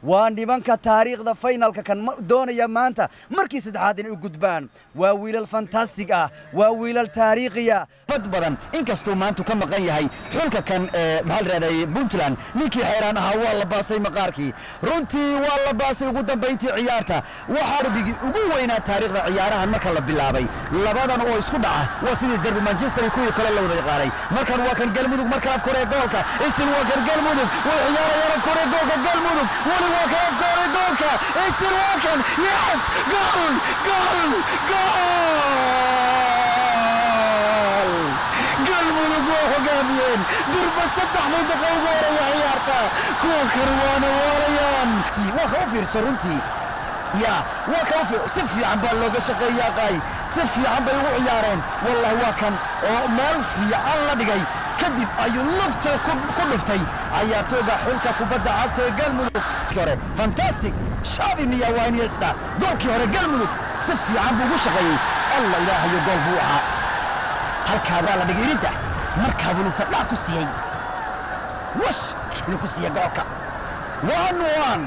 Waa nimanka taariikhda finalka kan doonaya maanta markii saddexaad inay u gudbaan. Waa wiilal fantastic ah, waa wiilal taariikhiya fad badan. Inkastuu maantu ka maqan yahay xulka kan ee, maxaa la rahday, Puntland, ninkii xeeraan ahaa, waa la baasay maqaarkii. Runtii waa la baasay. Ugu dambayntii ciyaarta waxaa darbigii ugu weynaa taariikhda ciyaarahan marka la bilaabay labadan oo isku dhaca. Waa sidii derby Manchester iyo kuwii kale la wada yaqaanay. Markan waa kan Galmudug, marka afka hore ee goolka. Still waa kan Galmudug, way ciyaarayaan afka hore goolka Galmudug. Weli waa kan afka hore goolka. Still waa kan. Yes, goal, goal, goal! Galmudug waa hogaamiyeen durba 3dii daqiiqo ugu horeeya ciyaarta. Kuwa kan waana waalayaan. Waa ka u fiirso runtii ya, waa ka u si fiican baa looga shaqeeyaa qaay, si fiican bay ugu ciyaareen. Wallahi waa kan oo meel fiican la dhigay, kadib ayuu lugta ku dhuftay cayaartooga xulka kubadda cagta ee Galmudug. Hore fantastic Xavi miya? Waa Iniesta. Goolkii hore Galmudug si fiican buu ugu shaqeeyey. Allah ilaahayo, gool buu ahaa. Halkaa baa la dhigay iridda, markaa buu lugta dhac ku siiyey, wash kina ku siiya goolka, 1-1.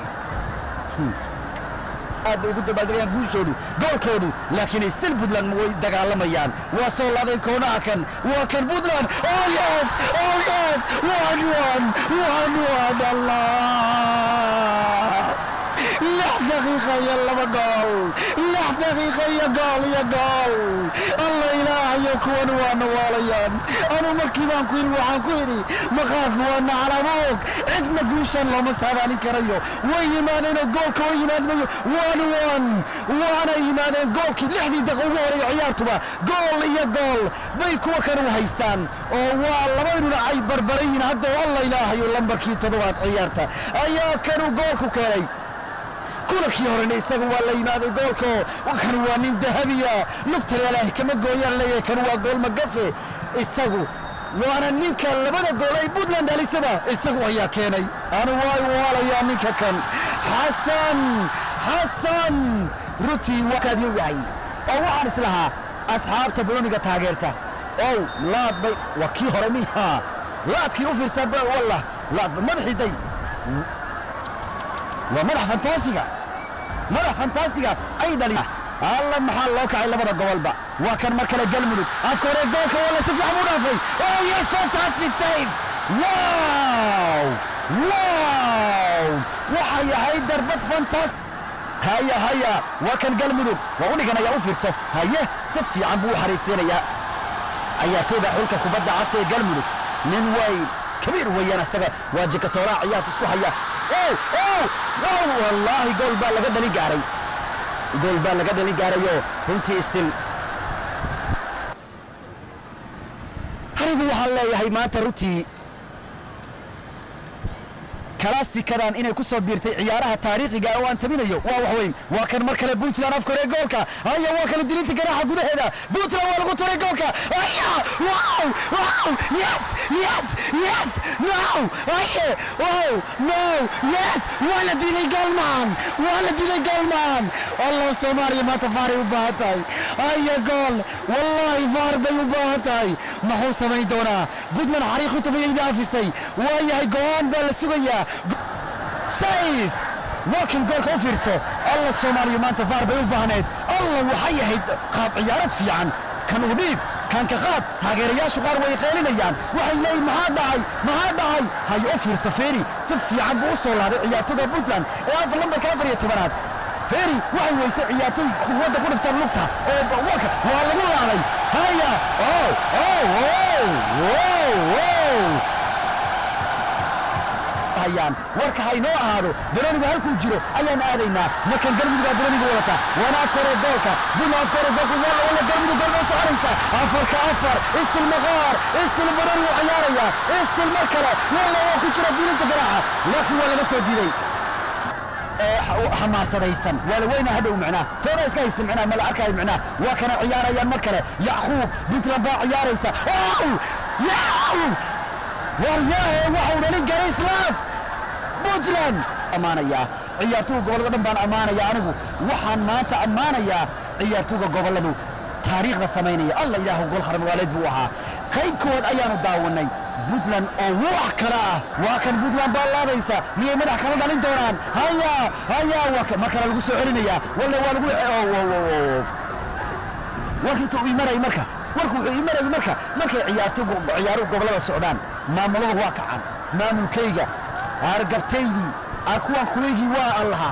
Aad bay ugu dabaaldegayaan guushoodu, goolkoodu, laakiin still Puntland way dagaalamayaan. Waa soo laadeen koonaha kan. Waa kan Puntland. Oh yes, oh yes, 1-1, 1-1! Allah, 6 daqiiqa iyo 2 gool, 6 daqiiqa iyo gool iyo gool. Allah ilaahayo, kuwan waana waalayaan. Anu markii baan ku yidhi, waxaan ku yidhi maqaarku waa naclamoog, cidna guushan looma saadaalin karayo. Way yimaadeenoo goolka way yimaadmayo, 1-1 waana yimaadeen. Goolkii 6dii daqiiqa ugu horeeya ciyaartuba gool iyo gool bay kuwa kan u haystaan, oo waa labaduna ay barbarayiin hadda. Allah ilaahayo, lambarkii toddobaad ciyaarta ayaa kanu goolku keenay. Kulankii horena isaga waa la yimaaday goolko. Kan waa nin dahabiya, lugta ilaahay kama gooyaan leeyahay. Kan waa gool magafe isagu, waana ninka labada gool ay Puntland dhalisaba isagu ayaa keenay. Anu waa waalayaa ninka kan, Xasan. Xasan runtii waa kaadiyo yahay, oo waxaan islahaa asxaabta boloniga taageerta ow laad bay. Waa kii hore miya? Laadkii u fiirsan wallah, laad madaxii day. Waa madax fantaasiga, madax fantaasiga ay dhali. Alla, maxaa loo kacay labada gobolba! Waa kan mar kale Galmudug, afka hore goolka. Walla si fiican u dhaafay. Oh yes, fantastic save! Wow, wow! Waxay ahayd darbad fantastic. Haya, haya, waa kan Galmudug, waa u dhiganaya. U fiirso, haye, si fiican buu u xariifinayaa ciyaartooyda xulka kubadda cagta ee Galmudug. Nin way kabiir weeyaan isaga, waa jikatooraha ciyaarta isku haya. Oh, oh, oh! Wallaahi gool baa laga dhalin gaaray, gool baa laga dhalin gaarayo runtii. Still anigu waxaan leeyahay maanta runtii kalaasikadan inay ku soo biirtay ciyaaraha taariikhiga oo aan tabinayo waa wax weyn. Waa kan mar kale Puntland, afka hore goolka. Haya, waa kala dilinta ganaaxa gudaheeda. Puntland waa lagu turay goolka. Haya, wow, wow! Yes, yes, yes! No, haye, wow, no, yes! Waa la diiday goolman, waa la diiday goolman. Allah, Soomaaliya maanta VAR ay u baahan tahay. Haya, gool! Wallahi VAR bay u baahan tahay. Muxuu samayn doonaa Puntland? Xariiqintu bayay dhaafisay. Waa yahay, go'aan baa la sugayaa. Safe! Waa kan goolka, u fiirso. Allah, Soomaaliya maanta VAR bay u baahneed. Allah, waxay ahayd qaab ciyaarad fiican. Kan uu dhiib, kan ka qaad. Taageerayaashu qaar way qeylinayaan, waxay leeyihin: "Maxaa dhacay? Maxaa dhacay?" Hay, u fiirso Feri, si fiican buu u soo laabay ciyaartoyga Puntland ee afar lambarka 14aad. Feri waxay weysay ciyaartoy kuwadda ku dhiftaan lugta, oo waa lagu laabay. Haya, oh, oh, oh, oh, oh! Hayaan warka ha inoo ahaado, baronigu halkuu jiro ayaan aadaynaa. Markan Galmudugaa baroniga wadata, waana afka hore goolka Buntland, afka hore goolka. Walla, walla, Galmudug gool u soconaysa, afarka afar. Still maqaar, still baronigu ciyaaraya, still mar kale. Walla waa ku jira diilinta garaaca, laakiin waa laga soo diiday. Xamaasadaysan waa la weyna hadhow, micnaa tooda iska haysta, micnaa ma la arkaayo, micnaa waa kana ciyaarayaan mar kale. Yacquub, Puntland baa ciyaaraysa. Oh yaw, waryaahe, waxau dhalin garay islaam. Puntland ammaanayaa ciyaartoyga gobollada dhan baan ammaanaya. Anigu waxaan maanta ammaanayaa ciyaartoyga gobolladu taariikhda samaynaya. Alla ilaahu, gool kharmagaaleed buu ahaa. Qayb kowaad ayaanu daawanay. Puntland oo wax kale ah. Waa kan, Puntland baa laadaysa. Miyay madax kala dhalin doonaan? Haya, haya, waa mar kale lagu soo celinayaa. Walla waa lagu warka intuu imanayay. Marka warku wuxuu imanayay marka markay ciyaarto, ciyaaruhu gobollada socdaan, maamulada waa kacaan. Maamulkayga argabtaydii arkuwaan kuwaygii waa allaha.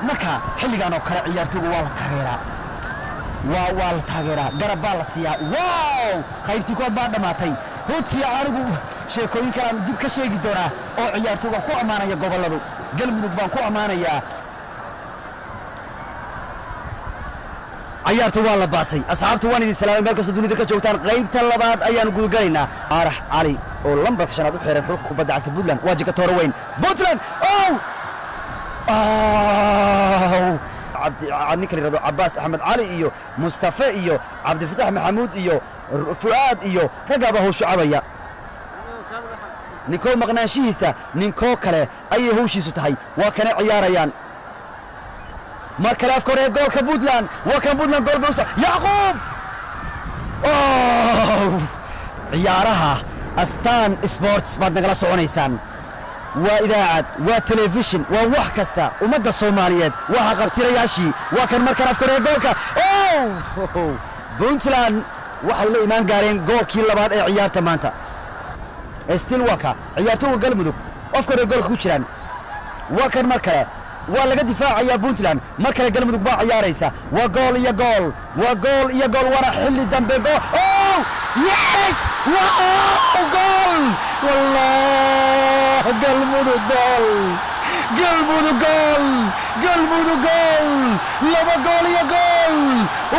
Marka xilligan oo kale ciyaartooga waa la taageeraa, waa la taageeraa, garab baa la siiyaa. Wow, qaybtii kood baa dhammaatay. Runtii anigu sheekooyin kalaan dib ka sheegi doonaa oo ciyaartooga ku ammaanaya gobolladu. Galmudug baan ku ammaanayaa. Cayaarta waa la baasay. Asxaabta waan idin salaamay meel kastoo dunida ka joogtaan. Qaybta labaad ayaanu gudagalaynaa. Faarax Cali oo lambarka shanaad u xiran xulka kubadda cagta Puntland waa jikatooro weyn. Puntland, ow ow, cabdi, ninka la yihahdo Cabbaas Axmed Cali iyo Mustafe iyo Cabdifatax Maxamuud iyo Fu'aad iyo raggaabaa howshu cabaya. Ninkoo maqnaanshihiisa ninkoo kale ayay howshiisu tahay. Waa kana ciyaarayaan mar kale. Afka hore ee goolka Puntland, waa kan Puntland, gool bay u Yacquub. Oh! Ciyaaraha Astaan Sports baad nagala soconaysaan. Waa idaacad, waa telefishin, waa wax kasta. Ummadda Soomaaliyeed waa haqabtirayaashii. Waa kan markan afka hore ee goolka. Oh! Puntland waxay la imaan gaareen goolkii labaad ee ciyaarta maanta. Still waa ka ciyaartooga Galmudug afka hore ee goolka ku jiraan. Waa kan mar kale, waa laga difaacayaa Puntland. Mar kale Galmudug baa ciyaaraysa. Waa gool iyo gool, waa gool iyo gool, waana xilli dambe. Gool! Oh yes, wow, gool! Wallah, Galmudug gool, Galmudug gool, Galmudug gool! Laba gool iyo gool.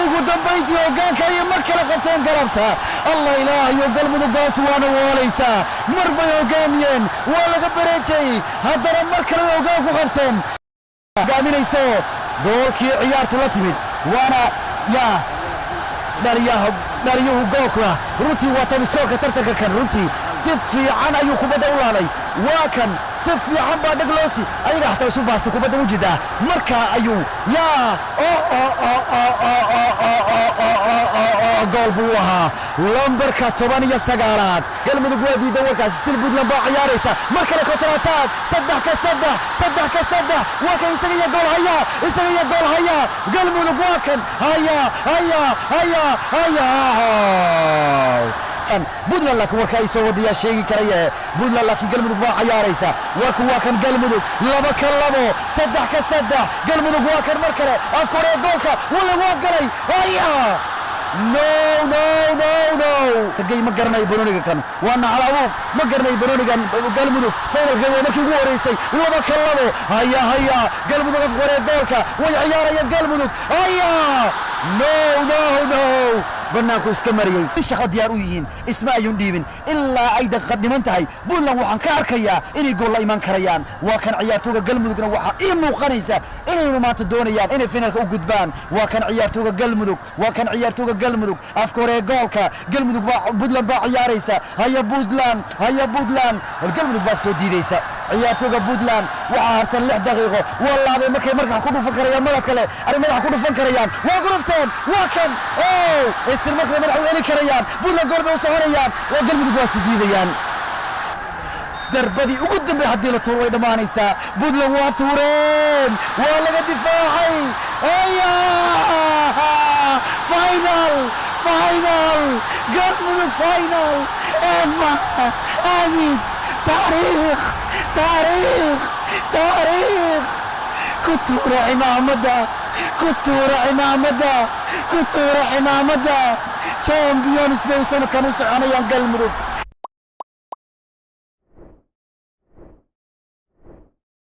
Ugu dambayntii hoggaanka ayay mar kale qabteen galabta. Allah ilaahayo, Galmudug goobtu waana waalaysaa. Mar bay hoggaamiyeen, waa laga bareejay, haddana mar kale bay hoggaan ku qabteen. Hogaaminayso goolkii ciyaartu la timid, waana yaa dhaliyaha, dhaliyuhu goolkuna runtii waa top scorer-ka tartanka kan. Runtii si fiican ayuu kubadda u laalay. Waa kan, si fiican baa dhagloosi ayaga xataa isu baastay kubadda u jidaa. Markaa ayuu yaa o gool buu u ahaa lambarka 19aad. Galmudug waa diidan warkaas. Still Puntland baa ciyaaraysa. Mar kale counter attack, 3-3, 3-3. Waa kan, isaga iyo gool haya, isaga iyo gool haya. Galmudug waa kan, haya, haya, haya, haya Puntland. Laakiin warka ay soo wadayaa sheegi karaye Puntland, laakiin Galmudug baa ciyaaraysa. Warku waa kan, Galmudug 2-2, 3-3. Galmudug waa kan mar kale afka hore ee goolka. Walla waa galay! Haya, no, no, no, no! Gay ma garanayo banooniga kan, waa nacalabuug, ma garanayo banoonigan. Galmudug finalka waa markii ugu horeysay. 2-2. Haya, haya, Galmudug afka hore ee goolka way ciyaarayaan. Galmudug, haya, no, no, no, bannaanku iska mariyey. Shaqo diyaar u yihiin, isma ayuun dhiibin ilaa ay daqiiqad dhiman tahay. Puntland waxaan ka arkayaa inay gool la iman karayaan. Waa kan ciyaartooga Galmudugna, waxaa ii muuqanaysa inaynu maanta doonayaan inay finalka u gudbaan. Waa kan ciyaartooga Galmudug, waa kan ciyaartooga Galmudug afka hore ee goolka. Galmudug baa, Puntland baa ciyaaraysa. Haya Puntland, haya Puntland. Galmudug baa soo diidaysa. Ciyaartooga Puntland, waxaa harsan 6 daqiiqo. Waa laaday markay markaa ku dhufan karayaan madax kale ay madaxa ku dhufan karayaan. Waa ku dhufteen. Waa kan, oh, istir markale madax u eli karayaan. Puntland gool bay u soconayaan. Waa Galmudug, waa si diidayaan. Darbadii ugu dambey haddii la tuuro way dhammaanaysaa. Puntland waa tuureen, waa laga difaacay. Aya, final, final, Galmudug final ever abid. Taariikh, taariikh, taariikh! Ku tuura cimaamadda, ku tuura cimaamadda, ku tuura cimaamadda. Champions bay sanadkan u soconayaan Galmudug.